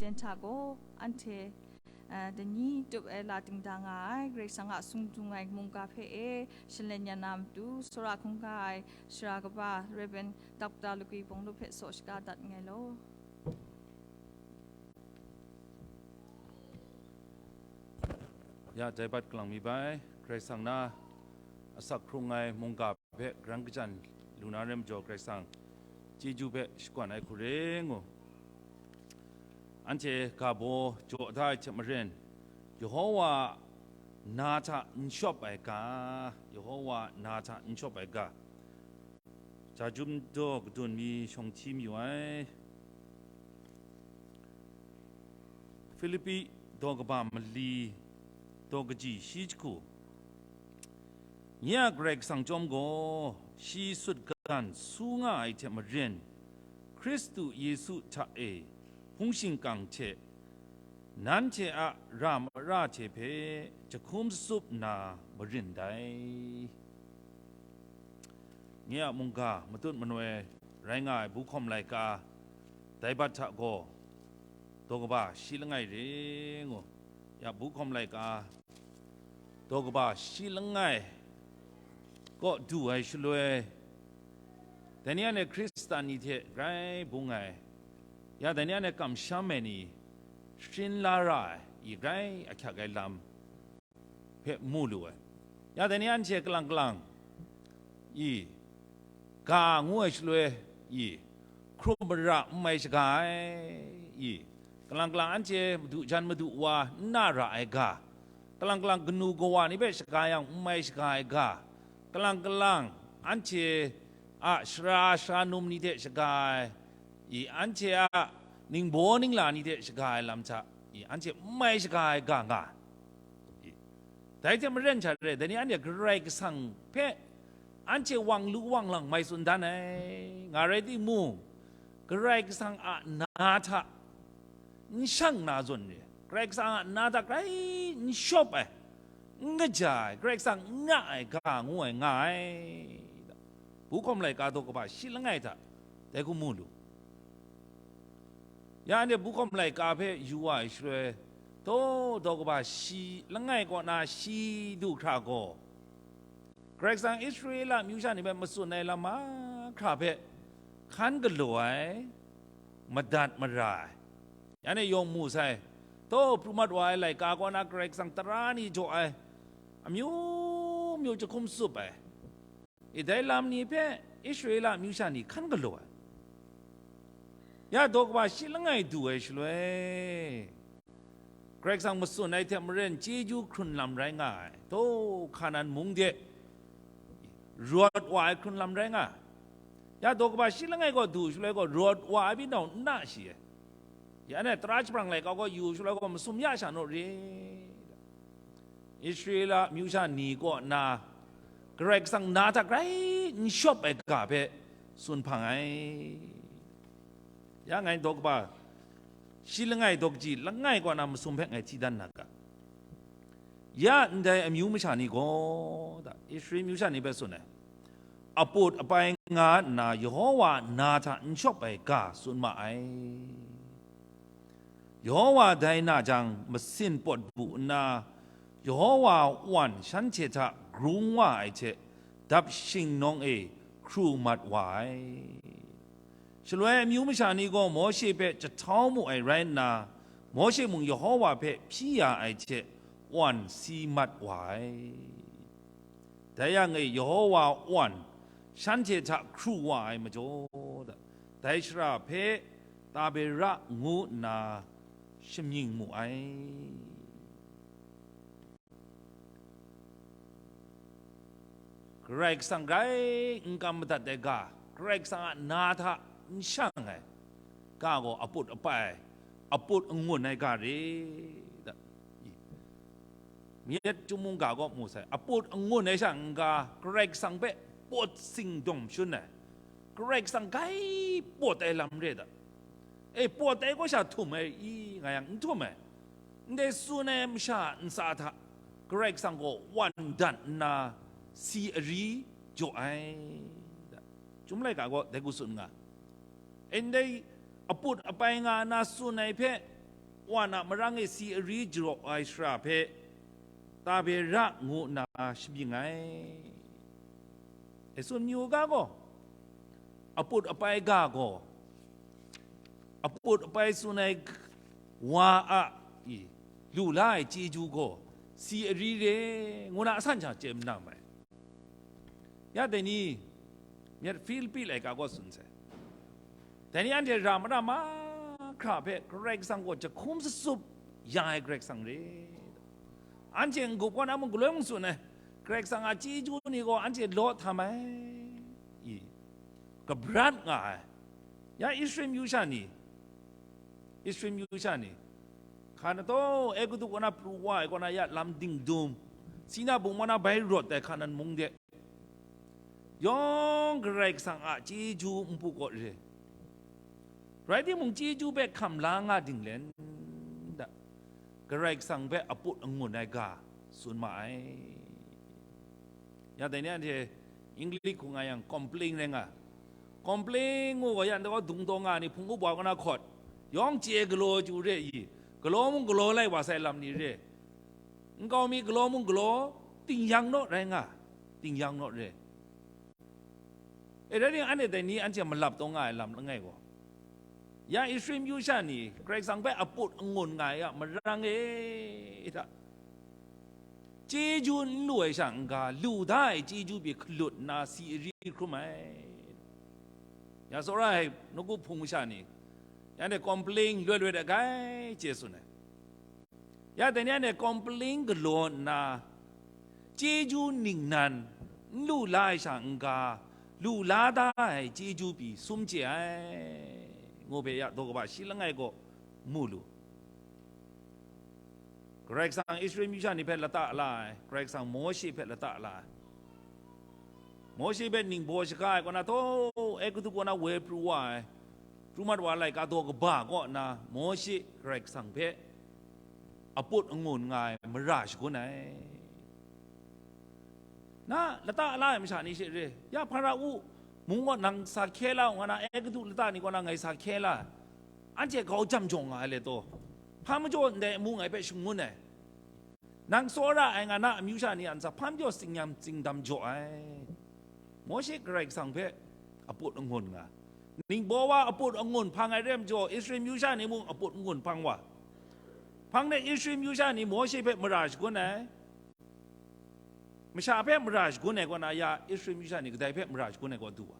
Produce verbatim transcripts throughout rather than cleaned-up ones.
President hta gaw anhte, eh, dai ni tup ai la dingda nga ai, Karai Kasang a sung dung ai mungga hpe e shaloi yan na matu, tsawra hkungga ai sara kaba Rev. Doctor Lagwi Bawnglup hpe saw shaga dat nngai law. Ya, dai bat kalang mi bai, Karai Kasang na asak hkrung ai mungga hpe karan kajan lu na re majaw, Karai Kasang chyeju hpe shakawn ai hku ring ngu. Anhte ga baw jaw da ai hte maren, Yehowa na hta n shawp ai ga, Yehowa na hta n shawp ai ga, Jajum daw kadun mi shawng hti mayu ai. Filipi daw kaba mali, daw kaji shi jahku. Nye a Karai Kasang chyawm gaw, shi sutgan su nga ai hte maren, Hkristu Yesu hta e hpung shingkang hte nanhte a ra mara hte hpe jahkum sasup nna marin dai. Nye a mungga matut manoi rai nga ai Buhkawm laika, dai bat hta gaw, daw kaba shi langai re ngu, ya Buhkawm laika, daw kaba shi langai kaw du ai shaloi, dai ni anhte Hkristan ni hte grai bung ai, ya dai ni anhte kamsham ai ni, sharin la ra ai, i grai ahkyak ai lam, hpe mu lu ai. Ya dai ni anhte kalang kalang, i, ga ngu ai shaloi, i, hkrum mara n mai shaga ai, i, kalang kalang anhte madu jan madu wa n na ra ai ga, kalang kalang kanu kawa ni hpe shaga yang n mai shaga ai ga, kalang kalang anhte a sara sara num ni hte shaga ai, i, anhte a ningbaw ningla ni hte shaga ai lam hta, i, anhte n mai shaga ai ga nga ai. Dai hte maren sha re ai, dai ni anhte Karai Kasang hpe anhte wang lu wang lang mai tsun dan ai, nga rai timung, Karai Kasang a na hta n shang na zawn re, Karai Kasang a na hta grai n shawp ai, n kaja ai, Karai Kasang n nga ai ga ngu ai nga ai. Buhkawm laika daw kaba shi langai hta dai hku mu lu. Ya anhte Buhkawm laika hpe yu wa ai shaloi, daw daw kaba shi langai kaw na shi du hkra gaw, Karai Kasang Israela amyu sha ni hpe matsun ai lam mahkra hpe hkan galaw ai, madat mara ai. Ya anhte yawng mu sai, daw pru mat wa ai laika kaw na Karai Kasang tara ni jaw ai, amyu myu jahkum tsup ai, e, dai lam ni hpe Israela amyu sha ni hkan galaw ai. Ya daw kaba shi langai du ai shaloi, Karai Kasang matsun ai hte maren chyeju hkrun lam rai nga ai, daw Hkanan mung de rawt wa ai hkrun lam rai nga ai. Ya daw kaba shi langai gaw du shaloi gaw, rawt wa ai pyi nau n na shi ai. Ya anhte tara jahprang laika gaw yu shaloi gaw, masum ya sha naw re. Israela amyu sha ni kaw na Karai Kasang na hta grai n shawp ai ga hpe tsun hpang ai. Ya ngai daw kaba shi langai daw kaji langai kaw na masum hpe ngai hti dan na ga. Ya ndai amyu masha ni gaw, da, Israela amyu sha ni hpe tsun ai, aput apai nga nna Yehowa na hta n shawp ai ga tsun ma ai. Yehowa dai na jang, masin pawt bu nna, Yehowa wan shanhte hta grung wa ai hte, dap shing nawng e hkru mat wa ai. Shaloi amyu masha ni gaw Mawshe hpe jahtau mu ai rai nna, Mawshe mung Yehowa hpe hpyi ya ai hte wan si mat wa ai. Dai yang e Yehowa wan shanhte hta hkru wa ai majaw, dai shara hpe Tabera ngu nna shamying mu ai. Karai Kasang grai n kam madat ai ga, Karai Kasang a na hta n shang ai ga gaw aput apai, aput angun ai ga re, da. Myit Chyum mungga gaw mu sai, aput angun ai sha n-ga, Karai Kasang hpe pawt singdawng shun ai, Karai Kasang grai pawt ai lam re da. E, pawt ai gaw sha htum ai i, nga yang n htum ai. Ndai tsun ai masha ntsa hta Karai Kasang gaw wan dat nna si ari jaw ai da. Chyum laika gaw dai hku tsun nga. E, ndai aput apai nga na tsun ai hpe, wan a marang e si ari jaraw ai shara hpe Tabera ngu nna shabyin ai. E tsun mi u ga gaw, aput apai ga gaw, aput apai tsun ai wa a i lu la ai chyeju gaw si ari re ngu na asan sha chye manam ai. Ya dai ni, myit Filipi laika gaw tsun sai. Dai ni anhte ra mara mahkra hpe Karai Kasang gaw jahkum sasup ya ai Karai Kasang re. Anhte n-gup kaw na mung galoi mung tsun ai, Karai Kasang a chyeju ni gaw anhte law htam ai. I, kabrat nga ai. Ya Israel yu sha ni, Israel yu sha ni, hkan ataw, Egutu kaw na pru wa ai kaw na ya lam dingdum, Sina bungmawng na bai rawt ai Hkanan mung de, yawng Karai Kasang a chyeju npu kaw re. Rai timung, chyeju hpe hkam la nga dinglen da, Karai Kasang hpe aput angun ai ga tsun ma ai. Ya dai ni anhte English hku nga yang complain rai nga. Complain ngu gaw, yan daw dung taw nga ni hpung up wa kaw na hkawt, yawng chye galaw chyu re i, galaw mung galaw lai wa sai lam ni re, nkau mi galaw mung galaw, ting yang naw rai nga, ting yang naw re. E rai ning, anhte dai ni anhte malap taw nga ai lam langai gaw, ya Israel yu sha ni Karai Kasang hpe aput angun nga ai a marang e hta, chyeju n lu ai sha n-ga, lu da ai chyeju pyi hkalut nna si ari hkrum ai. Ya tsawra ai nawku hpung masha ni, ya anhte complain loi loi dat gai chye tsun ai. Ya dai ni anhte complain galaw nna, chyeju ningnan n lu la ai sha n-ga, lu la da ai chyeju pyi sum chye ai, ngu hpe ya daw kaba shi langai gaw mu lu. Karai Kasang Israel myu sha ni hpe lata la ai, Karai Kasang Mawshe hpe lata la ai. Mawshe hpe ningbaw shaga ai kaw na, taw, Egutu kaw na woi pru wa ai, pru mat wa ai laika daw kaba kaw na, Mawshe Karai Kasang hpe aput angun nga ai mara shagun ai. Na lata la ai masha ni she re, ya Hpara-u mung gaw nang sa hkye la u, nga na, Egutu lata ni kaw na ngai sa hkye la ai, anhte grau jam jaw nga ai le taw, hpa majaw ndai amu ngai hpe shangun ai. Nang tsawra ai, nga na, amyu sha ni a ntsa hpa majaw tsingyam tsingdam jaw ai. Mawshe Karai Kasang hpe aput angun nga, ningbaw wa aput angun hpang ai re ai majaw, Israel myu sha ni mung aput angun hpang wa. Hpang de Israel myu sha ni Mawshe hpe mara shagun ai. Masha hpe mara shagun ai kaw na, ya Israel myu sha ni kadai hpe mara shagun ai kaw du wa?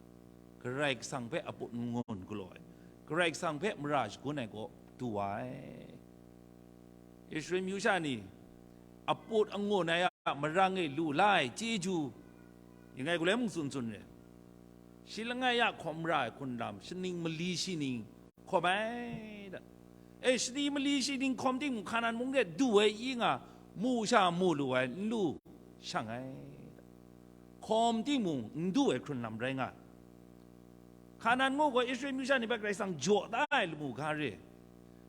Karai Kasang hpe aput angun galaw ai, Karai Kasang hpe mara shagun ai kaw du wa ai. Israel myu sha ni aput angun ai a marang e lu la ai chyeju, ning ai galoi mung tsun tsun re, shi langai ya hkawm ra ai hkun lam, shaning mali shi ning hkawm ai da. E, shaning mali shi ning hkawm timung, Hkanan mung de du ai i nga, mu sha mu lu ai, n lu shang ai da. Hkawm timung, n du ai hkrun lam rai nga ai. Hkanan mung gaw Israel myu sha ni hpe Karai Kasang jaw da ai lamu ga re.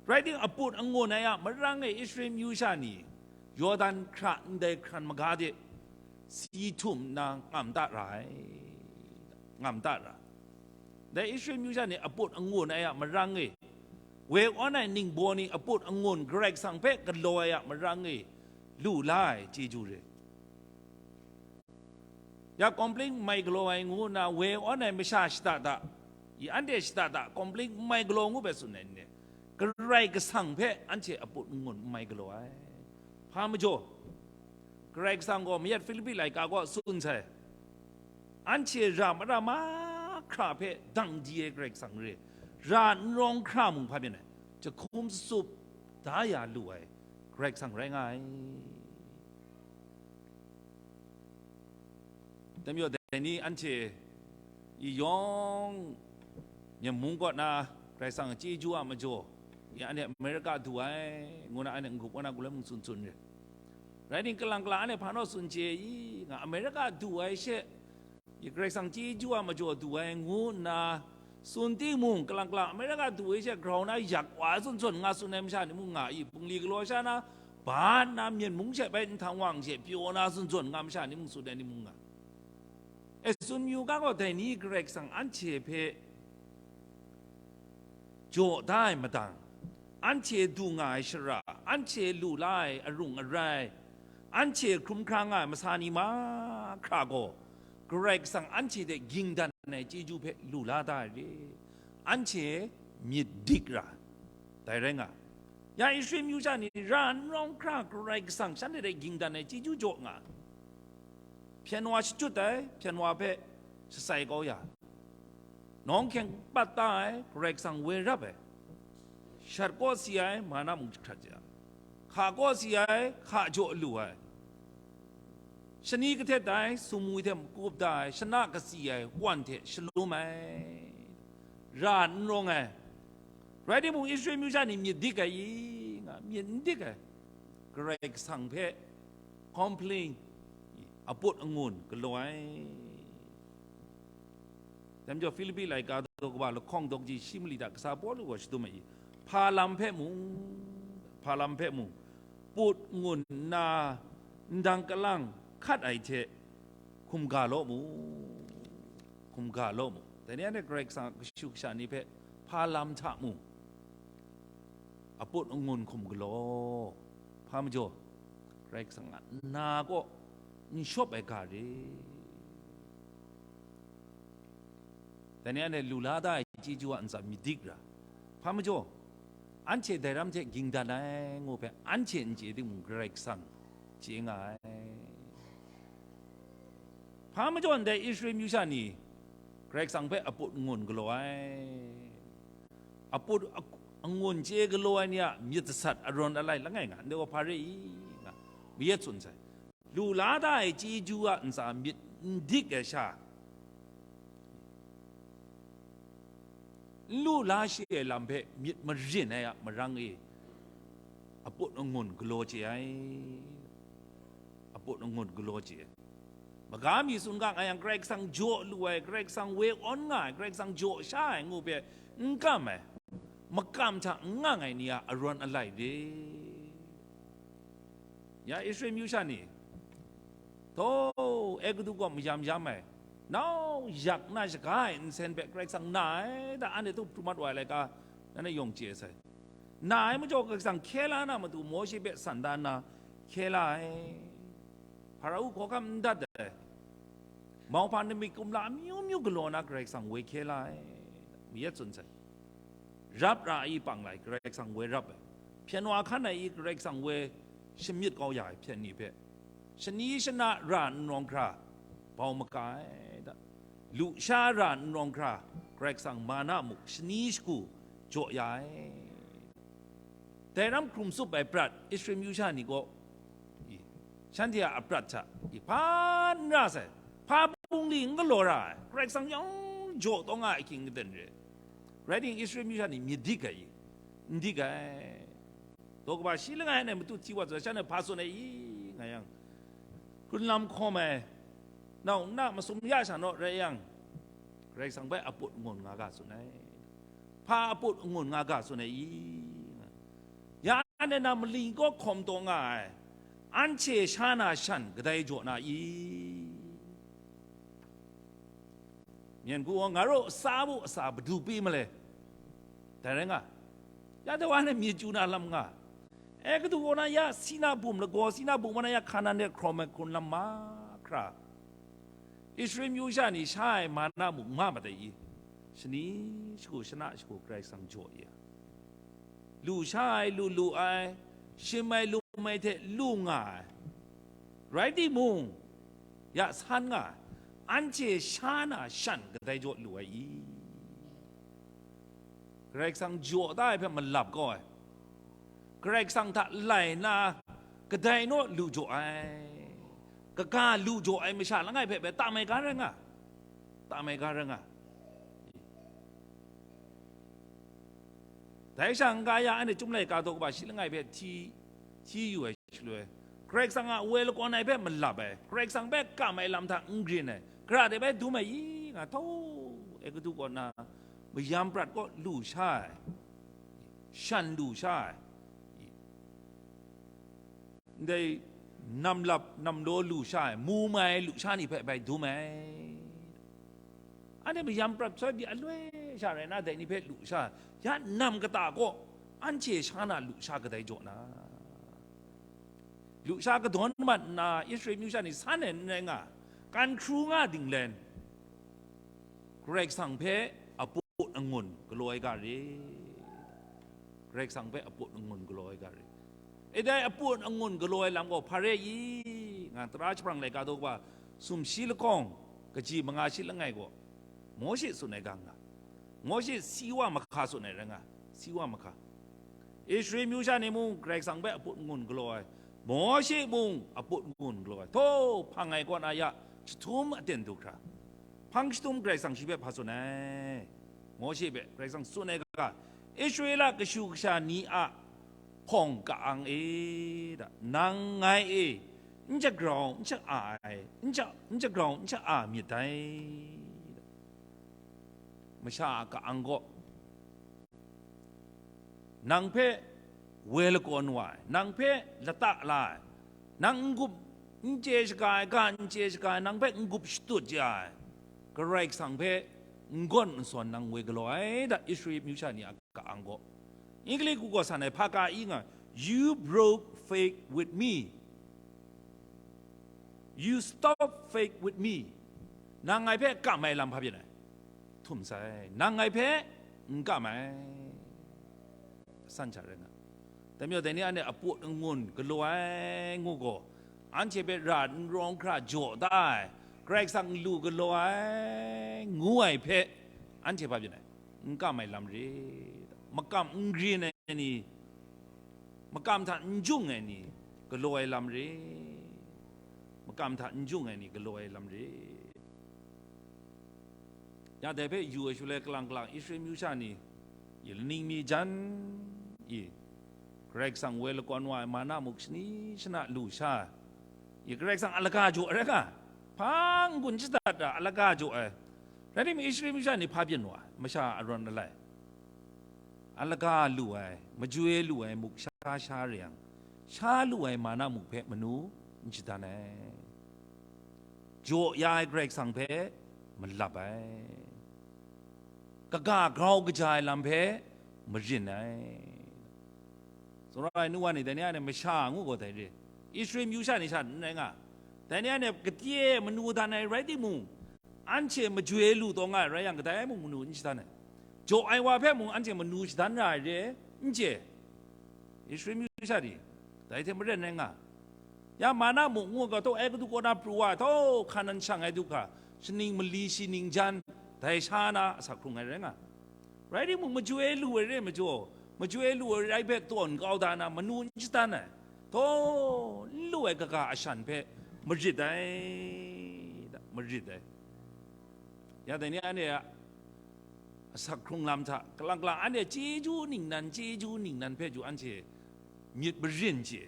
Rai timung, aput angun ai a marang e Israel myu sha ni Yawdan hkra ndai hkran maga de si htum nna ngam da ra ai, ngam da ra. Dai Israel myu sha ni aput angun ai a marang e, woi awn ai ningbaw ni aput angun Karai Kasang hpe galaw ai a marang e lu la ai chyeju re. Ya complain n mai galaw ai ngu nna woi awn ai masha shada da, i anhte shada da complain n mai galaw ngu hpe tsun ai n-, Karai Kasang hpe anhte aput angun n mai galaw ai. Hpa majaw, Karai Kasang gaw mayat Filipi laika gaw tsun sai, anhte ra mara mahkra hpe dang di ai Karai Kasang re, ra n rawng hkra mung hpa byin ai, jahkum sasup da ya lu ai Karai Kasang rai nga ai. Dai majaw, dai ni anhte i yawng Myen mung kaw na Karai Kasang chyeju a majaw, i anhte Amerika du ai, ngu na anhte n-gup wa na, galoi mung tsun tsun re. Rai ningkalang kala anhte hpa naw tsun chye i nga, Amerika du ai she, i Karai Kasang chyeju a majaw du ai ngu nna tsun timung, kalang kala Amerika du ai she grau na yak wa ai tsun tsun nga tsun ai masha ni mung nga i, bungli galaw sha na, ba nna Myen mung she bai nhtang wang she pyaw na tsun tsun nga masha ni mung tsun ai ni mung nga. E, tsun yu ga gaw, dai ni Karai Kasang anhte hpe jaw da ai madang, anhte du nga ai shara, anhte lu la ai arung arai, anhte hkrum hkra nga ai masa ni mahkra gaw, Karai Kasang anhte hte ging dan ai chyeju hpe lu la da ai re. Anhte myit dik ra, dai rai nga. Ya Israel myu sha ni ra n rawng hkra Karai Kasang shanhte hte ging dan ai chyeju jaw nga. Hpyen wa shachyut ai, hpyen wa hpe shatsai kau ya, nawng hkyeng pat ta ai Karai Kasang woi rap ai, shat kaw si ai, mana mung jahkrat ja, hka kaw si ai, hka jaw lu ai, shani kahtet ai, sumwi hte makup da ai, shana kasi ai, wan hte shalum ai, ra n rawng ai. Rai timung, Israel myu sha ni myit dik ai i? Nga, myit n dik ai. Karai Kasang hpe complain, aput angun galaw ai. Dai majaw, Filipi laika daw kaba lahkawng daw kaji shi mali hta kasa Pawlu gaw shadum ai i? Hpa lam hpe mung, hpa lam hpe mung, put ngun nna ndang kalang hkat ai hte hkum ga law mu, hkum ga law mu. Dai ni anhte Karai Kasang a kashu kasha ni hpe hpa lam hta mung, aput angun hkum galaw. Hpa majaw, Karai Kasang a nna kaw n shawp ai ga re. Dai ni anhte lu la da ai chyeju a ntsa myit dik ra. Hpa majaw, anhte dai ram hte ging dan ai ngu hpe anhte n chye timung, Karai Kasang chye nga ai. Hpa majaw ndai Israel myu sha ni Karai Kasang hpe aput angun galaw ai. Aput ak-, angun chye galaw ai ni a myit dasat arawn alai langai nga, ndai gaw hpa re i? Nga, mayat tsun sai. Lu la da ai chyeju a ntsa myit n dik ai sha, n lu la shi ai lam hpe myit marin ai a marang e, aput angun galaw chye ai, aput angun galaw chye ai. Maga mi tsun ga nga yang, Karai Kasang jaw lu ai, Karai Kasang woi awn nga ai, Karai Kasang jaw sha ai ngu hpe n kam ai, makam hta n ngang ai ni a arawn alai re. Ya Israel myu sha ni, taw, Egutu kaw mayam yam ai, nau yak na shaga ai nsen hpe Karai Kasang na ai da, anhte htu hpru mat wa ai laika, nanhte yawng chye sai. Na ai majaw Karai Kasang hkye la na matu Mawshe hpe san da nna hkye la ai. Hparau hkawhkam n dat ai. Mauhpa nami kumla amyu myu galaw na Karai Kasang woi hkye la ai. Mayat tsun sai. Rap ra ai pang lai, Karai Kasang woi rap ai. Hpyen wa hkan ai i, Karai Kasang woi shamyit kau ya ai hpyen ni hpe, shani shana ra n rawng hkra bau maka ai da, lusha ra n rawng hkra Karai Kasang mana muk shani shagu jaw ya ai. Dai ram hkrum tsup ai prat Israel myu sha ni gaw, i, shanhte a aprat hta, i, hpa n ra sai, hpa bungli n galaw ra ai, Karai Kasang yawng jaw taw nga ai ahkying aten re. Rai timung, Israel myu sha ni myit dik ai i? N dik ai. Daw kaba shi langai anhte matut hti wa zaw, shanhte hpa tsun ai i? Nga yang, hkrun lam hkawm ai, nau nna masum ya sha naw rai yang, Karai Kasang hpe aput angun nga ga tsun ai. Hpa aput angun nga ga tsun ai i? Ya anhte na mali kaw hkawm taw nga ai, anhte sha na shan kadai jaw na i? Myen hku nga ro, sa bu asa padu pi ma le? Dai rai nga, ya de wa ne myit chyu na lam nga. Egutu kaw na ya Sina bum lagaw, Sina bum wa na ya Hkanan de hkrawm ai hkrun lam mahkra, Israel myu sha ni sha ai mana muk ma matai i? Shani shagu, shana shagu Karai Kasang jaw i a? Lu sha ai, lu lu ai, shim ai, lum ai hte lu nga ai. Rai timung, ya san nga ai, anhte sha na shan kadai jaw lu ai i? Karai Kasang jaw da ai hpe malap kau ai, Karai Kasang hta lai na kadai naw lu jaw ai, kaga lu jaw ai masha langai hpe bai tam ai ga rai nga, tam ai ga rai nga. Dai sha n-ga ya, anhte Chyum laika daw kaba shi langai hpe hti, hti yu ai shaloi, Karai Kasang a woi lakawn ai hpe malap ai, Karai Kasang hpe kam ai lam hta n grin ai, gara de bai dum ai i? Nga, htau, Egutu kaw na mayam prat kaw lu sha ai, shan lu sha ai, ndai nam lap nam law lu sha ai, mu mai ai lu sha ni hpe bai dum ai. Anhte mayam prat sawt di aloi sha rai na, dai ni hpe lu sha, ya nam kata kaw anhte sha na lusha kadai jaw na, lusha kadawn mat nna Israel myu sha ni san ai n rai nga, kan hkru nga dinglen, Karai Kasang hpe aput angun galaw ai ga re. Karai Kasang hpe aput angun galaw ai ga re. E dai aput angun galaw ai lam gaw hpa re i? Nga tara jahprang laika daw kaba sumshi lahkawng kaji manga shi langai gaw, Mawshe tsun ai ga nga, Mawshe si wa mahka tsun ai rai nga, si wa mahka. Israel myu sha ni mung Karai Kasang hpe aput angun galaw ai, Mawshe mung aput angun galaw ai, htaw hpang ai kaw na ya jahtum aten du hkra, hpang jahtum Karai Kasang shi hpe hpa tsun ai? Mawshe hpe Karai Kasang tsun ai ga, Israela kashu kasha ni a hpawng ka-ang e, da, nang ngai e n jagrau n sha-a ai, n ja-, n jagrau n sha-a myit dai, da. Masha a ka-ang gaw, nang hpe woi lakawn wa ai, nang hpe lata la ai, nang n-gup n chye shaga ai, ga n chye shaga ai, nang hpe n-gup shatut ya ai Karai Kasang hpe n-gawn n-sawn nang woi galaw ai, da, Israel myu sha ni a ka-ang gaw. English ku gaw san ai hpa ka i nga, "You broke faith with me. You stop faith with me." Nang ngai hpe kam ai lam hpa byin ai? Htum sai, nang ngai hpe n kam ai. San sha rai nga. Dai majaw, dai ni anhte aput angun galaw ai ngu gaw, anhte hpe ra n rawng hkra jaw da ai, Karai Kasang lu galaw ai ngu ai hpe, anhte hpa byin ai? N kam ai lam re. Makam n rin ai ni, makam hta n jung ai ni, galaw ai lam re. Makam hta n jung ai ni, galaw ai lam re. Ya dai hpe yu ai shaloi, kalang kalang Israel myu sha ni, i laning mi jan i, Karai Kasang woi lakawn wa ai mana muk shani shana lu sha, i Karai Kasang alaga jaw ai rai nga, hpang n-gun shadat ai alaga jaw ai. Rai timung, Israel myu sha ni hpa byin wa ai, masha arawn alai, alaga lu ai, majoi lu ai muk sha sha re yang, sha lu ai mana muk hpe manu n shadan ai. Jaw ya ai Karai Kasang hpe malap ai, kaga grau kaja ai lam hpe marin ai. Tsawra ai nu wa ni, dai ni a ni masha ngu gaw dai re, Israel myu sha ni sha n rai nga. Dai ni a ni katye manu dan ai rai timung, anhte majoi lu taw nga ai rai yang, kadai mung manu n shadan ai. Jaw ai wa hpe mung anhte manu shadan ra ai re, n chye. Israel myu sha ni, dai hte maren rai nga. Ya mana muk ngu ga taw, Egutu kaw na pru wa, taw Hkanan shang ai du hkra, shaning mali shi ning jan, dai sha na asak hkrung ai rai nga. Rai timung, majoi lu ai re majaw, majoi lu ai rai hpe tawn kau da na, manu n shadan ai, taw n lu ai kaga ashan hpe marit ai, da, marit ai. Ya dai ni anhte a asak hkrung lam hta, kalang kalang anhte chyeju ningnan, chyeju ningnan hpe ju anhte myit marin chye.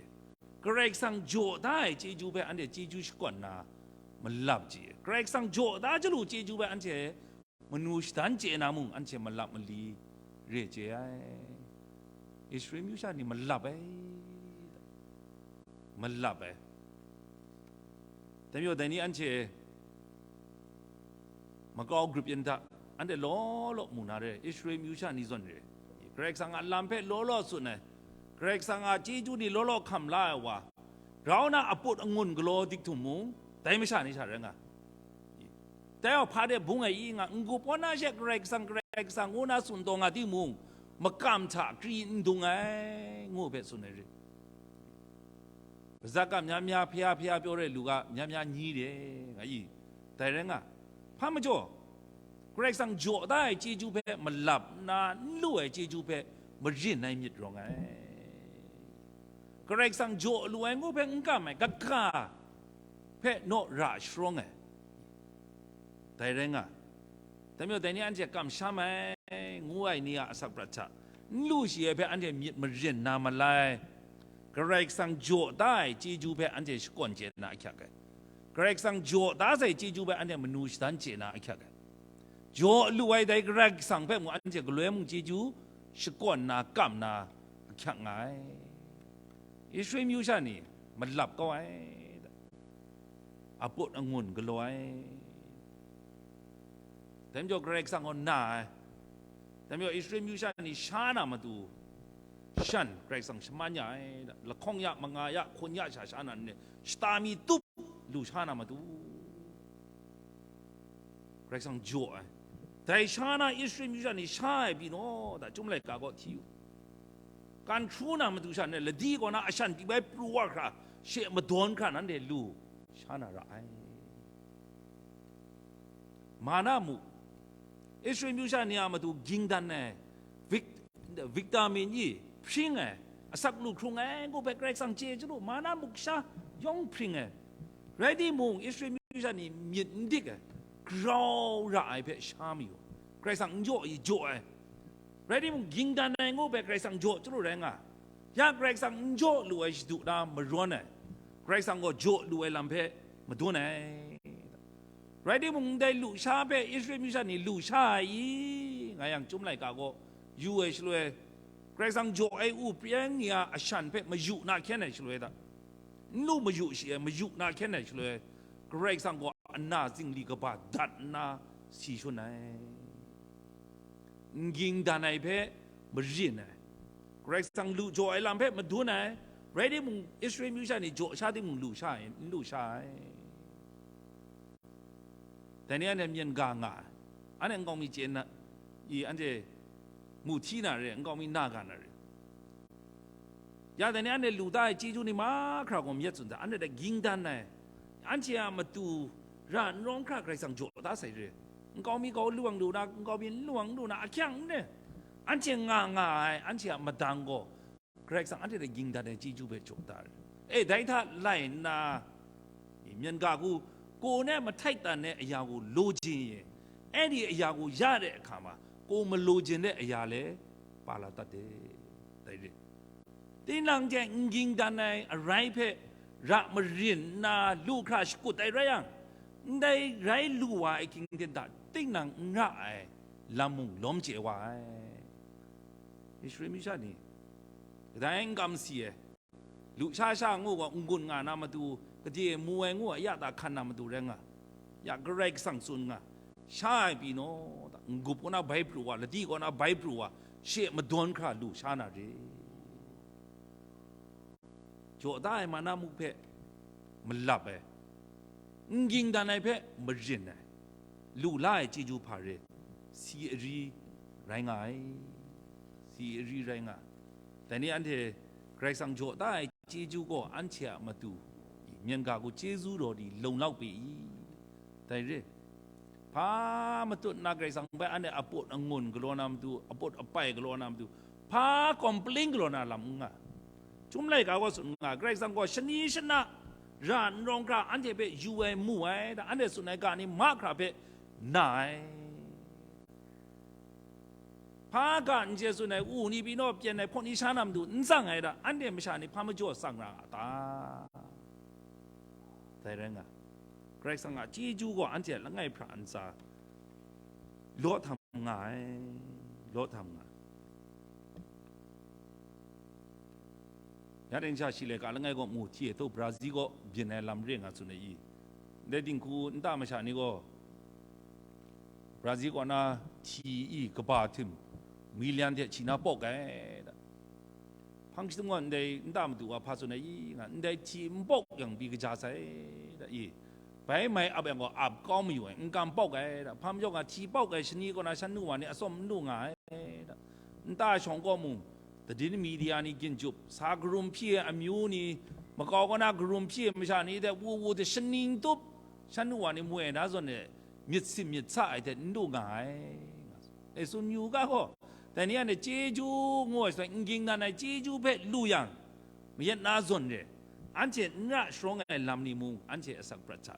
Karai Kasang jaw da ai chyeju hpe anhte chyeju shakawn na malap chye. Karai Kasang jaw da jalu chyeju hpe anhte manu shadan chye na mung, anhte malap mali re chye ai. Israel myu sha ni malap ai, malap ai. Dai majaw, dai ni anhte makau grup yin hta, anhte law law mu na re, Israel myu sha ni zawn re, Karai Kasang a lam hpe law law tsun ai, Karai Kasang a chyeju ni law law hkam la ai wa, grau na aput angun galaw dik htum mung, dai masha ni sha rai nga. Dai hpa de bung ai i nga, n-gup kaw na she Karai Kasang, Karai Kasang ngu na tsun taw nga timung, makam hta kri n dung ai, ngu hpe tsun ai re. Mazak a mya mya hpya hpya pyaw re lu ga, mya mya nyi de, nga i, dai rai nga. Hpa majaw, Karai Kasang jaw da ai chyeju hpe malap nna n lu ai chyeju hpe marin ai myit rawng ai. Karai Kasang jaw lu ai ngu hpe n kam ai, kaga hpe naw ra sharawng ai. Dai rai nga. Dai majaw, dai ni anhte kamsham ai, ngu ai ni a asak prat hta n lu shi ai hpe anhte myit marin na malai. Karai Kasang jaw da ai chyeju hpe anhte shakawn chye na ahkyak ai. Karai Kasang jaw da sai chyeju hpe anhte manu shadan chye na ahkyak ai. Jaw lu ai dai Karai Kasang hpe mung anhte galoi mung chyeju shakawn na, kam na ahkyak nga ai. Israel myu sha ni malap kau ai, aput angun galaw ai. Dai majaw Karai Kasang gaw na ai. Dai majaw Israel myu sha ni sha na matu, shan Karai Kasang shaman ya ai, lahkawng ya, manga ya, hkun ya sha sha na nni shata mi tup lu sha na matu, Karai Kasang jaw ai. Dai sha na Israel myu sha ni sha ai pyi naw, da, Chyum laika kaw hti u. Kan hkru na matu sha ni ladi kaw na ashan pyi bai pru wa hkra, she madawn hkra nanhte lu sha na ra ai. Mana mu, Israel myu sha ni a matu ging dan ai, vit-, vitamin E hpring ai, asak lu hkrung ai ngu hpe Karai Kasang chye chyalu, mana mu kasha yawng hpring ai. Rai timung, Israel myu sha ni myit n dik ai, grau ra ai hpe sha mayu, Karai Kasang n jaw i jaw ai. Rai timung, ging dan ai ngu hpe Karai Kasang jaw chyalu rai nga. Ya Karai Kasang n jaw lu ai shadu na marawn ai, Karai Kasang gaw jaw lu ai lam hpe madun ai. Rai timung, ndai lu sha hpe Israel myu sha ni lu sha ai i, nga yang Chyum laika gaw yu ai shaloi, Karai Kasang jaw ai u preng ni a ashan hpe mayu na hkyen ai shaloi hta, n lu mayu shi ai mayu na hkyen ai shaloi, Karai Kasang gaw ana zingli kaba dat nna si shun ai. N ging dan ai hpe marin ai, Karai Kasang lu jaw ai lam hpe madun ai. Rai timung, Israel myu sha ni jaw sha timung lu sha ai, n lu sha ai. Dai ni anhte myen ga nga ai. Anhte nkau mi chye na i, anhte mu hti na re, nkau mi na ga na re. Ya dai ni anhte lu da ai chyeju ni mahkra gaw myit tsun hta, anhte hta ging dan ai. Anhte a matu ra n rawng hkra Karai Kasang jaw da sai re. Nkau mi gaw lawang lu na, nkau mi n lawang lu na, ahkyang n re. Anhte nga nga ai, anhte a madang gaw Karai Kasang anhte hta ging dan ai chyeju hpe jaw da ai. E, dai hta lai nna, myen ga hku, ko ne mahtai tan ai aya hku lo jin ye, e di aya hku ya de ahka ma, ko malo jin de aya le pa la tat de, dai re. Tinang hte n ging dan ai arai hpe ra marin nna lu hkra shakut ai rai yang, ndai rai lu wa ai hkying hte da tinang n ra ai lam mung lawm chye wa ai. Israel myu sha ni, kadai n kam si ai, lu sha sha ngu gaw n-gun nga na matu, gade mu ai ngu a ya ta hkan na matu rai nga, ya Karai Kasang tsun nga, sha ai pyi naw, n-gup kaw na bai pru wa, ladi kaw na bai pru wa, she madawn hkra lu sha na re. Jaw da ai mana muk hpe malap ai, n ging dan ai hpe marin ai, lu la ai chyeju hpa re, si ari rai nga ai, si ari rai nga. Dai ni anhte Karai Kasang jaw da ai chyeju gaw anhte a matu, myen ga hku chyeju raw di lung lau pe i? Dai re, hpa matut nna Karai Kasang bai anhte aput angun galaw na matu, aput apai galaw na matu, hpa complain galaw na lam n nga. Chyum laika gaw tsun nga, Karai Kasang gaw shani shana ra n rawng hkra anhte hpe yu ai, mu ai, da anhte tsun ai ga ni mahkra hpe na ai. Hpa ga n chye tsun ai, u ni pyi naw pyen ai, hpawt ni sha na matu n tsang ai, da anhte masha ni hpa majaw tsang ra nga ta? Dai rai nga, Karai Kasang a chyeju gaw anhte a langai hpra ntsa law htam nga ai, law htam nga. Ya ding sha shi laika langai gaw mu hti e, to Brazil gaw byin ai lam re nga tsun ai i? Ndai dinghku nta masha ni gaw Brazil kaw na hti i kaba htim, milian hte hti na pawk ai, da. Hpang shadum gaw ndai nta madu wa hpa tsun ai i nga, ndai hti n pawk yang pyi kaja sai, da, i? Bai mai ap yang gaw ap kau mayu ai, n kam pawk ai, da. Hpa majaw nga hti pawk ai shani kaw na shan nu wa ni atsawm n lu nga ai, da. Nta shawng kaw mung, tadin media ni ginjup, sa karum hpyi ai amyu ni, makau kaw na karum hpyi ai masha ni hte wu wu hte shaning tup, shan nu wa ni mu ai na zawn e, myit sim myit sa ai hte n lu nga ai, nga tsun. E, tsun yu ga gaw, dai ni anhte chyeju ngu ai shaloi, n ging dan ai chyeju hpe lu yang, mayat na zawn re, anhte n ra sharawng ai lam ni mung, anhte asak prat hta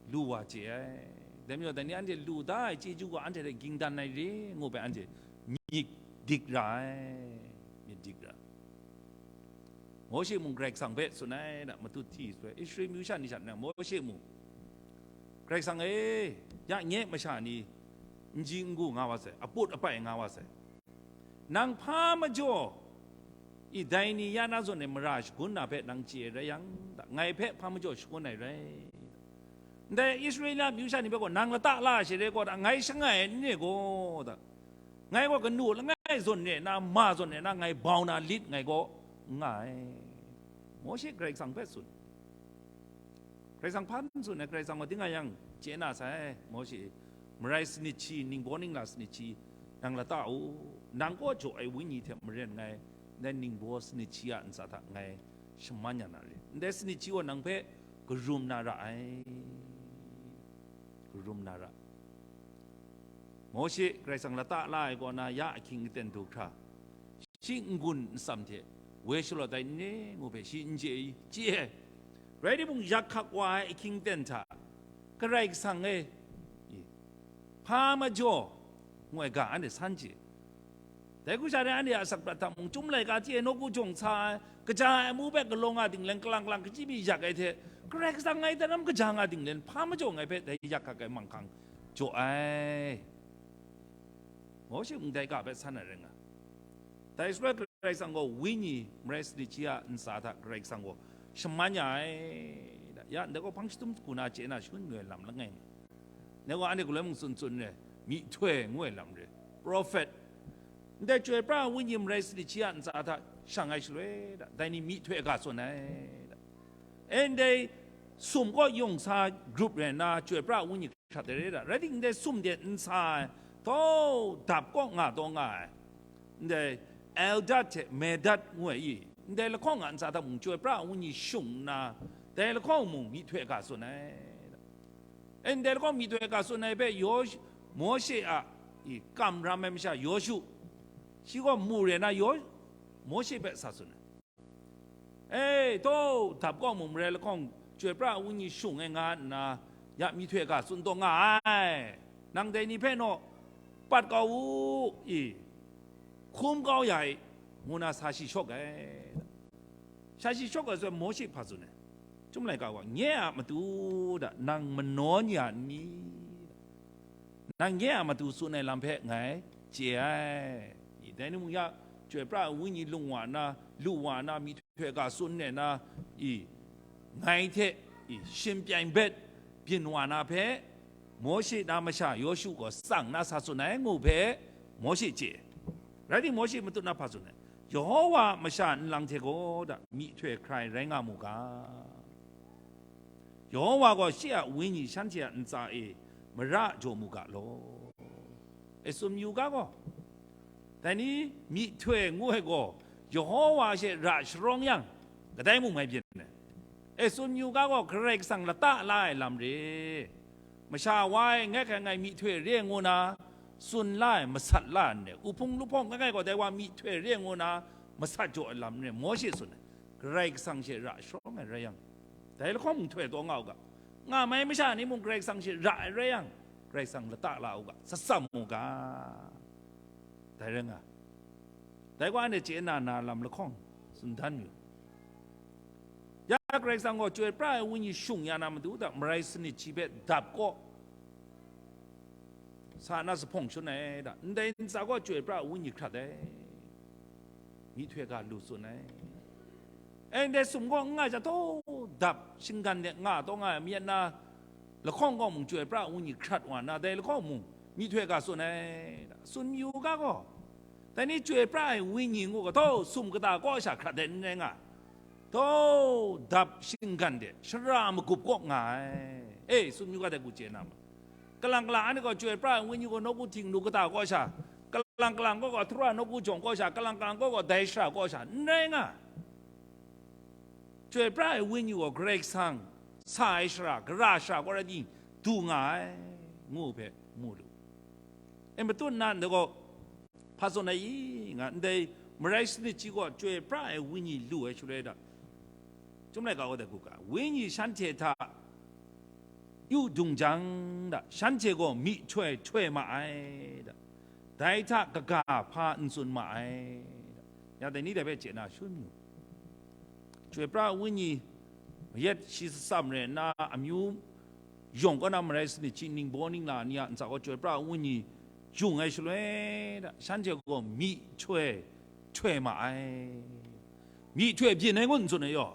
lu wa chye ai. Dai majaw, dai ni anhte lu da ai chyeju gaw anhte hte ging dan ai re, ngu hpe anhte myit dik ra ai, myit dik ra. Mawshe mung Karai Kasang hpe tsun ai, da, matut hti shaloi, Israel myu sha ni sha nang, Mawshe mung, Karai Kasang e, ya nye masha ni n ji n gu nga wa sai, aput apai nga wa sai. Nang hpa majaw, i, dai ni ya na zawn e mara shagun na hpe nang chye rai yang, da, ngai hpe hpa majaw shagun ai rai? Ndai Israela myu sha ni hpe gaw nang lata la sha re gaw, da, ngai shangai ai n re gaw, da, ngai gaw kanu langai zawn re na, ma zawn re na, ngai bau na lit ngai gaw n nga ai. Mawshe Karai Kasang hpe tsun. Karai Kasang hpa n tsun ai, Karai Kasang gaw ting a yang chye na sai, Mawshe, marai sanit shi, ningbaw ningla sanit shi, nang lata u, nang kaw jaw ai wenyi hte maren ngai, ndai ningbaw sanit shi a ntsa hta ngai shaman ya na re. Ndai sanit shi gaw nang hpe karum na ra ai. Karum na ra. Mawshe Karai Kasang lata la ai kaw na ya ahkying aten du hkra, shi n-gun n-tsam hte woi shalawt ai n re ngu hpe shi n chye i, chye ai. Rai timung, yak hkak wa ai ahkying aten hta, Karai Kasang e, i, hpa majaw, ngu ai ga anhte san chye. Dai hku sha rai, anhte a asak prat hta mung, Chyum laika hte nawku jawng sa ai, kaja ai amu hpe galaw nga dinglen, kalang kalang kachyi mi yak ai hte, Karai Kasang ngai daram kaja nga dinglen, hpa majaw ngai hpe dai yak hkak ai manghkang jaw ai. Mawshe mung dai ga hpe san ai rai nga. Dai shaloi Karai Kasang gaw wenyi marai sanit shi a ntsa hta Karai Kasang gaw shaman ya ai. Ya, ndai gaw hpang jahtum hku na chye na shangun mayu ai lam langai nga. Ndai gaw anhte galoi mung tsun tsun re, myihtoi ngu ai lam re, prophet. Ndai chyoi pra ai wenyi marai sanit shi a ntsa hta shang ai shaloi, dai ni myihtoi ga tsun ai. E, ndai sum kaw yung sa grup rai nna, chyoi pra ai wenyi hkrat ai re da. Rai timung, ndai sum de n sa ai, tau dap kaw nga taw nga ai, ndai Eldad hte Medad ngu ai i, ndai lahkawng a ntsa hta mung chyoi pra ai wenyi shung nna, dai lahkawng mung myihtoi ga tsun ai. E, ndai lahkawng myihtoi ga tsun ai hpe Yosh-, Mawshe a, i, kamram ai masha Yawshu, shi gaw mu re na, Yaw-, Mawshe hpe sa tsun ai. E, taw, dap kaw mung marai lahkawng chyoi pra ai wenyi shung ai nga nna, ya myihtoi ga tsun taw nga ai. Nang dai ni hpe naw, pat kau u, i, hkum kau ya i, ngu na sa shi shawk ai. Sa shi shawk ai zawn Mawshe hpa tsun ai? Chyum laika gaw, nye a matu da nang manawn ya n ni? Nang nye a matu tsun ai lam hpe ngai chye ai. I, dai ni mung ya, chyoi pra ai wenyi lung wa nna, lu wa nna, myihtoi ga tsun nna, i, ngai hte, i, shin pyaing bet byin wa na hpe, Mawshe na masha Yawshu gaw tsang na sa tsun ai ngu hpe, Mawshe chye. Rai timung, Mawshe matut na hpa tsun ai? Yehowa a masha nlang hte gaw da myihtoi hkrai rai nga mu ga. Yehowa gaw shi a wenyi shanhte a ntsa e mara jaw mu ga law. E, tsun yu ga gaw, dai ni myihtoi ngu ai gaw, Yehowa she ra sharawng yang, kadai mung mai byin ai. E, tsun yu ga gaw, Karai Kasang lata la ai lam re, masha wa e ngai hkrai ngai myihtoi re ngu na tsun la ai, masat la ai n re, uhpung luhpawng ngai ngai gaw dai wa myihtoi re ngu na masat jaw ai lam n re, Mawshe tsun ai. Karai Kasang she ra sharawng ai rai yang, dai lahkawng mung htoi taw nga u ga. Nga mai masha ni mung Karai Kasang she ra ai rai yang, Karai Kasang lata la u ga, tsatsam u ga. Dai rai nga. Dai gaw anhte chye na na lam lahkawng tsun dan yu. Ya, Karai Kasang gaw chyoi pra ai wenyi shung ya na matu da, marai sanit shi hpe dap kaw sa na, zuphpawng shun ai da, ndai ntsa gaw chyoi pra ai wenyi hkrat ai, myihtoi ga lu tsun ai. E, ndai sum gaw n nga jang, taw dap shinggan de nga taw nga ai, myit na lahkawng gaw mung chyoi pra ai wenyi hkrat wa nna, dai lahkawng mung myihtoi ga tsun ai, tsun yu ga gaw, dai ni chyoi pra ai wenyi ngu ga, taw sum kata kaw sha hkrat ai n rai nga, taw dap shinggan de shara magup kaw nga ai. E, tsun yu ga, dai hku chye na ma. Kalang kalang anhte gaw chyoi pra ai wenyi gaw nawku htingnu kata kaw sha, kalang kalang gaw gaw Troa nawku jawng kaw sha, kalang kalang gaw gaw dai shara kaw sha, n rai nga. Chyoi pra ai wenyi gaw Karai Kasang sa ai shara, gara shara kaw rai ting, du nga ai, ngu hpe mu lu. E, matut nna ndai gaw, hpa tsun ai i nga, ndai marai sanit shi gaw chyoi pra ai wenyi lu ai shaloi da, Chyum laika gaw dai hku ga, wenyi shanhte hta yu dung jang da, shanhte gaw myihtoi htoi ma ai da, dai hta kaga hpa n tsun ma ai da. Ya, dai ni dai hpe chye na shangun yu. Chyoi pra wenyi mayat shi tsam rai nna, amyu yawng kaw na marai sanit shi, ningbaw ningla ni a ntsa gaw chyoi pra wenyi jung ai shaloi da, shanhte gaw myihtoi htoi ma ai. Myihtoi byin ai ngu n tsun ai yaw,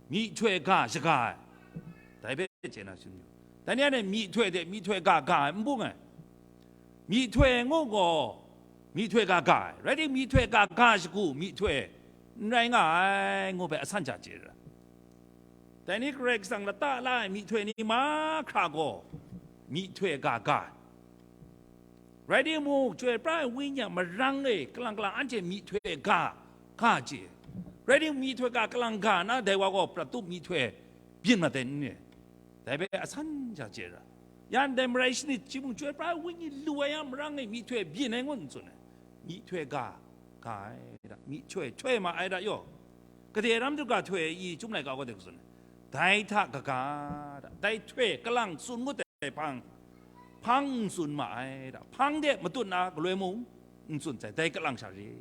myihtoi ga shaga ai. Dai hpe chye na shangun yu. Dai ni anhte myihtoi hte myihtoi ga ga ai n bung ai. Myihtoi ngu gaw, myihtoi ga ga ai. Rai timung, myihtoi ga ga shagu myihtoi n rai nga ai, ngu hpe asan hta chye ra. Dai ni Karai Kasang lata la ai myihtoi ni mahkra gaw myihtoi ga ga ai. Rai timung, chyoi pra ai Wenyi a marang e kalang kalang anhte myihtoi ga ga chye. Rai timung, myihtoi ga kalang ga na dai wa gaw prat tup myihtoi byin mat ai n re? Dai hpe asan hta chye ra. Ya ndai marai shanit chyawm chyoi pra ai Wenyi lu ai a marang e myihtoi byin ai ngut n tsun ai. Myihtoi ga ga ai da, myihtoi htoi ma ai da yaw. Gade ram dut ga htoi i, Chyum laika gaw dai hku tsun ai. Dai hta kaga da, dai htoi kalang tsun ngut ai hpang, hpang n tsun ma ai da, hpang de matut na galoi mung n tsun sai, dai kalang sha re.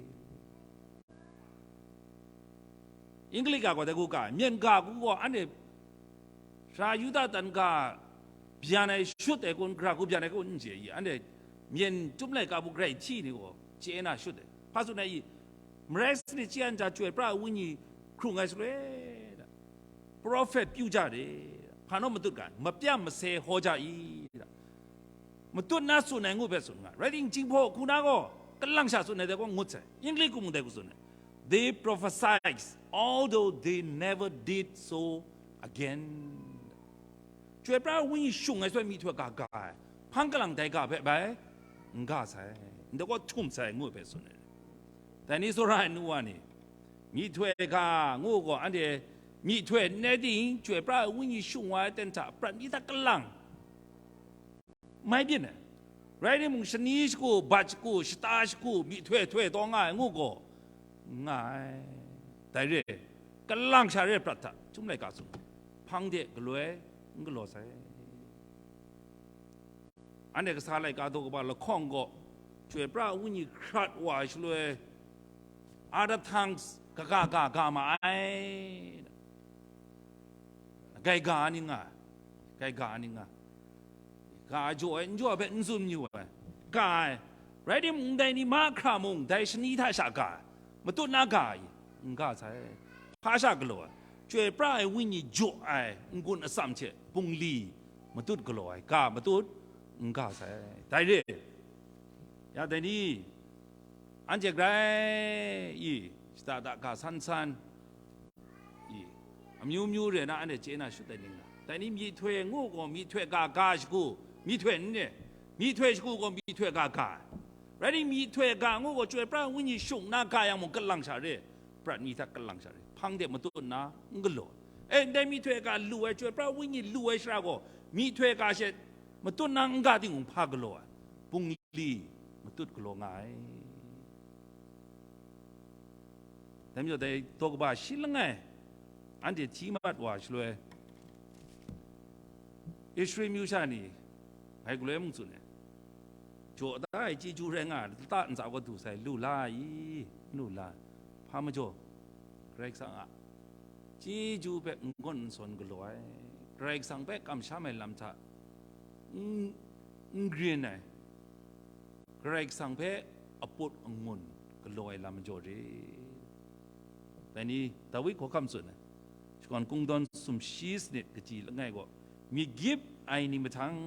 English ga gaw dai hku ga ai, myen ga hku gaw anhte sara Yuda dan ga byan ai shut ai kun, gara hku byan ai kun n chye i, anhte myen Chyum laika bu grai hti ni gaw chye na shut ai. Hpa tsun ai i, marai shanit chyawm chyoi pra ai Wenyi hkrung ai shaloi, prophet pyu ja de, hpa naw matut ga, mapyam mase hkaw ja i, matut na tsun ai ngu hpe tsun nga. Rai timung, Jinghpaw hku na gaw kalang sha tsun ai dai gaw ngut sai. English ga mung dai hku tsun ai. They prophesied, although they never did so again. Chyoi pra ai Wenyi shung ai shaloi myihtoi ga ga ai, hpang kalang dai ga hpe bai n ga sai, ndai gaw htum sai ngu hpe tsun ai. Dai ni tsawra ai nu wa ni, myihtoi ga ngu gaw anhte myihtoi n rai ting, chyoi pra ai Wenyi shung wa ai ten hta prat mi hta kalang mai byin ai. Rai timung, shani shagu, bat shagu, shata shagu, myihtoi htoi taw nga ai ngu gaw, n nga ai. Dai re, kalang sha re prat hta, Chyum laika tsun, hpang de galoi n galaw sai. Anhte kasa laika daw kaba lahkawng gaw, chyoi pra ai Wenyi hkrat wa ai shaloi, other tongues kaga ga ga ma ai. Gai ga ni nga, gai ga ni nga. Ga jaw ai, n jaw ai hpe n tsun yu ai. Ga ai. Rai timung, ndai ni mahkra mung, dai shani hta sha ga ai. Matut na ga ai, n ga sai. Hpa sha galaw ai? Chyoi pra ai Wenyi jaw ai n-gun atsam hte bungli matut galaw ai, ga matut n ga sai. Dai re, ya dai ni, anhte grai i, shada da ga san san, i, amyu myu re na anhte chye na shut ai ning la? Dai ni myihtoi ngu gaw, myihtoi ga ga shagu, myihtoi n re, myihtoi shagu gaw myihtoi ga ga ai. Rai timung, myihtoi ga ngu gaw, chyoi pra ai Wenyi shung nna ga yang mung, kalang sha re, prat mi hta kalang sha re, hpang de matut nna n galaw ai. E, ndai myihtoi ga lu ai, chyoi pra ai Wenyi lu ai shara gaw, myihtoi ga she matut nna n ga timung, hpa galaw ai? Bungli matut galaw nga ai. Dai majaw, dai daw kaba shi langai anhte hti mat wa shaloi, Israel myu sha ni, ngai galoi mung tsun ai, jaw da ai chyeju rai nga ai, lata ntsa gaw du sai, lu la i, n lu la ai. Hpa majaw, Karai Kasang a chyeju hpe n gawn n sawn galaw ai, Karai Kasang hpe kamsham ai lam hta n, n grin ai, Karai Kasang hpe aput angun galaw ai lam majaw re. Dai ni Dawi hkawhkam tsun ai, shakawn kungdawn sumshi sanit kaji langai gaw, myit gyip ai ni mahtang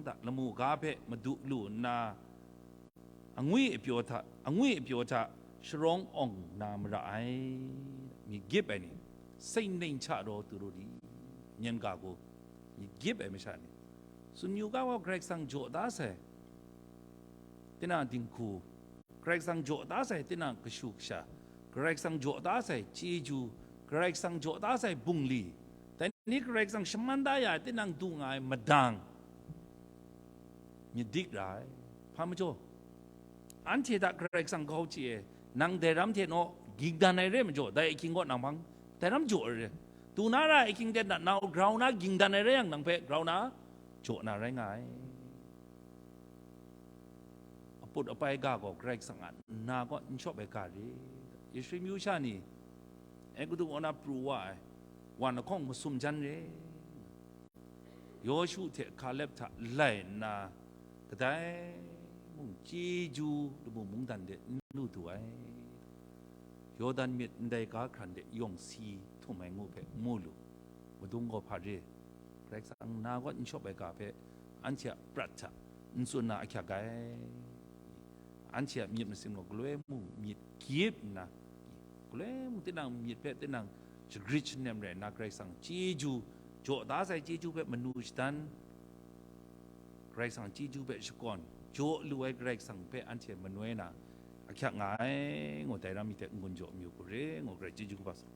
hta lamu ga hpe madu lu nna, angwi apyaw hta, angwi apyaw hta sharawng awng na mara ai. Myit gyip ai ni, seng ning hta raw tu ru di, myen ga hku, myit gyip ai masha ni, tsun yu ga wa, Karai Kasang jaw da sai, tinang dinghku, Karai Kasang jaw da sai, tinang kashu kasha, Karai Kasang jaw da sai chyeju, Karai Kasang jaw da sai bungli, dai ni Karai Kasang shaman da ya ai, tinang du nga ai madang, myit dik ra ai. Hpa majaw, anhte hta Karai Kasang grau chye ai, nang dai ram hte naw ging dan ai re majaw, dai ahkying gaw nang hpang dai ram jaw ai re. Du na ra ai ahkying hte nat nau grau na ging dan ai rai yang, nang hpe grau na jaw na rai nga ai. Aput apai ga gaw Karai Kasang a nna kaw n shawp ai ga re. Israel myu sha ni, Egutu kaw na pru wa ai, wan lahkawng masum jan re. Yawshu hte Hkalep hta lai nna, kadai mung chyeju lamu mungdan de n lu du ai. Yawdan myit ndai ga hkran de yawng si htum ai ngu hpe mu lu, madung gaw hpa re, Karai Kasang na kaw n shawp ai ga hpe anhte a prat hta n tsun na ahkyak ai. anhte a myit masin gaw galoi mung myit gyip nna, galoi mung tinang myit hpe tinang shagrit shanem rai nna, Karai Kasang chyeju, jaw da sai chyeju hpe manu shadan, Karai Kasang chyeju hpe shakawn, jaw lu ai Karai Kasang hpe anhte manoi na, ahkyak nga ai, ngu dai ram mi hte n-gun jaw amyu hku re, ngu Karai chyeju kaba sa.